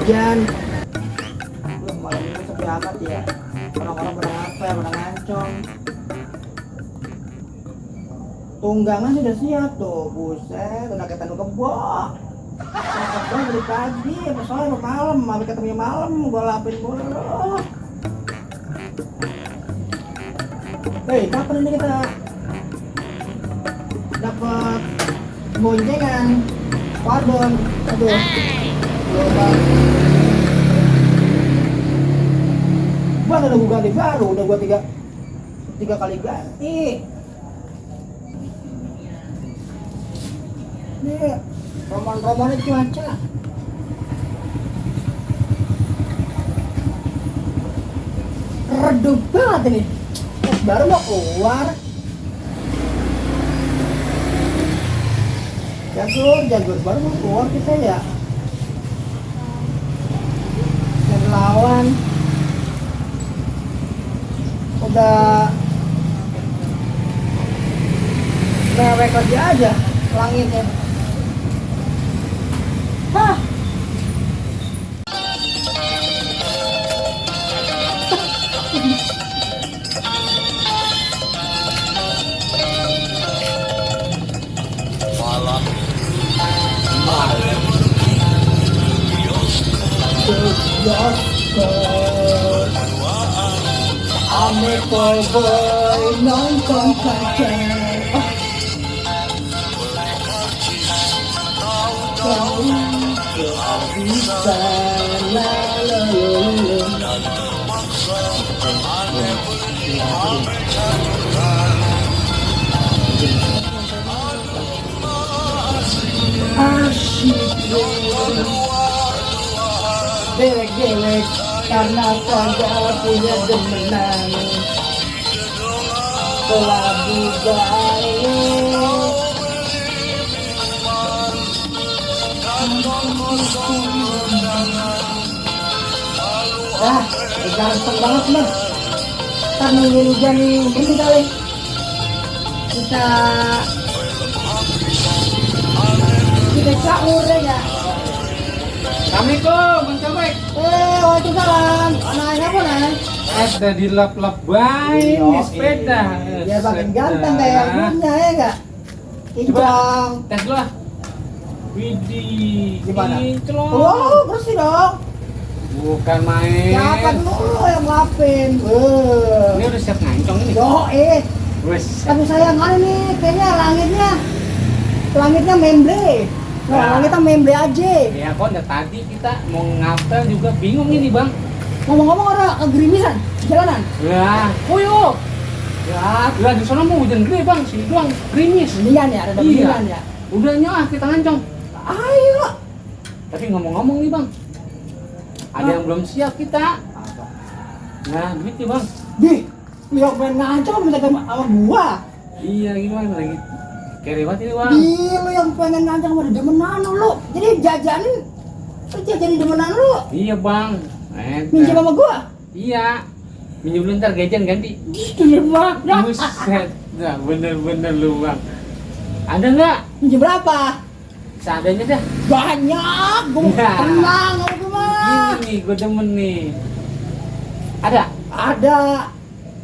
hujan. Belum malam ini sepi amat ya. Orang-orang pada ngapel, pada ngancong. Tunggangan sudah siap tuh, buset, udah kita nu kebok. Gue dari pagi, apa sore, apa malam, sampai ketemu malam, gue lapin mulu. Hei, kapan ini kita dapat boncengan? Pardon, aduh, belum. Gua udah ganti baru, udah gua tiga kali ganti. Nih, roman-romannya cuaca. Redup banget ini. Baru mau keluar. Jagur baru mau keluar kita ya. Dan lawan udah mewek aja langitnya. Hah. Ame boy nongkrong saja. Kau bisa lalu. Asyik gelek-gelek karena kagak punya demenan. Kelabu gawe ganteng banget nih. Ntar nunggu hujan ini kali kita caur ya. Assalamualaikum, Bang Cobek. Waalaikumsalam. Anaknya apa nih? Ada di lap-lap baik nih sepeda. Ya makin ganteng kayak punya ya enggak? Injong. Tes dulu lah. Widih. Gimana? Kinclong. Oh, bersih dong. Bukan main. Siapa dulu yang ngelapin? Ini udah siap ngancong ini. Wes. Tapi sayang kali nih, kayaknya langitnya memble. Nah, langitnya memble aja. Ya kok udah tadi kita mau ngapel juga bingung ini Bang. Ngomong-ngomong orang kegerimisan jalanan. Lah, puyuh. Ya, di sana mau hujan gede Bang, sini doang gerimis. Mendingan ya, ada mendingan ya. Udah nyah kita ngancong. Ayo. Tapi ngomong-ngomong nih Bang, ada yang belum siap kita. Nah, gitu Bang. Di, lihat pengen ngancam minta sama gua. Iya, gimana lagi? Kerewat ini Bang. Di, lu yang pengen ngancam sama demenan lu. Jadi jajanin demenan lu. Iya Bang. Minjem sama gua. Iya. Minjem dulu ntar gajian ganti. Di, Bang. Buset. Nah, bener-bener lu Bang. Ada nggak? Minjem berapa? Seadanya dah. Banyak. Gua Nah. tenang sama gua mah. Gini nih, gue demen nih. Ada? Ada.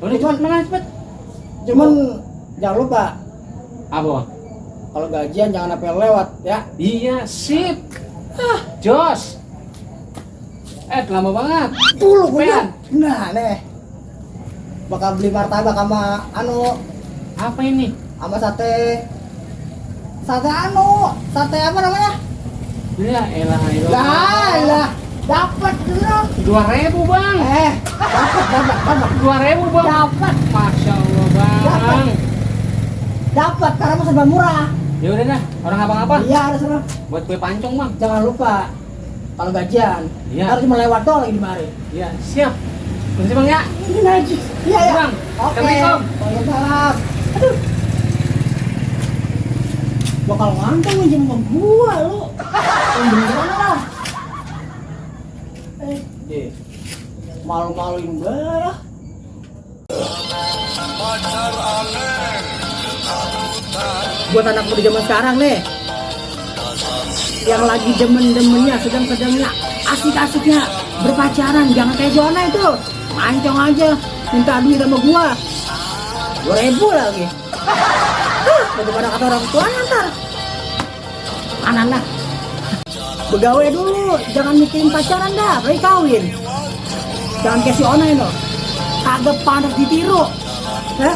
Udah cepet mana cepet. Cuman jangan lupa Apa? kalau gajian jangan sampai lewat ya. Iya, sip. Jos. Lama banget. Dulu gua. Pen. Nah, nih. Bakal beli martabak sama Apa ini? sama sate apa namanya? Ya elah. Lah, dapat dong. 2.000 Bang. Dapat. 2.000 Bang. Dapat. Masya Allah Bang. Dapat karena mah serba murah. Ya udah dah, orang apa-apa. Iya, ada serba. Buat kue pancong Bang. Jangan lupa kalau gajian, Iya. harus cuma lewat doang lagi di mari. Iya, siap. Terima kasih Bang ya. Ini najis. Iya ya. Bang. Oke. Assalamualaikum. Waalaikumsalam. Aduh. Bakal ngantong minjem sama gua lu. Beneran lah. Malu-maluin gue ya. Buat anak muda zaman sekarang nih, yang lagi demen-demennya, sedang-sedangnya asik-asiknya berpacaran, jangan kayak Zona itu. Mancong aja, minta duit sama gua 2.000 lagi. Bagaimana kata orang tua ntar? Anak-anak begawe dulu, jangan mikirin pacaran dah, baik kawin. Jangan kayak si Ona itu, kagak panas ditiru. Hah?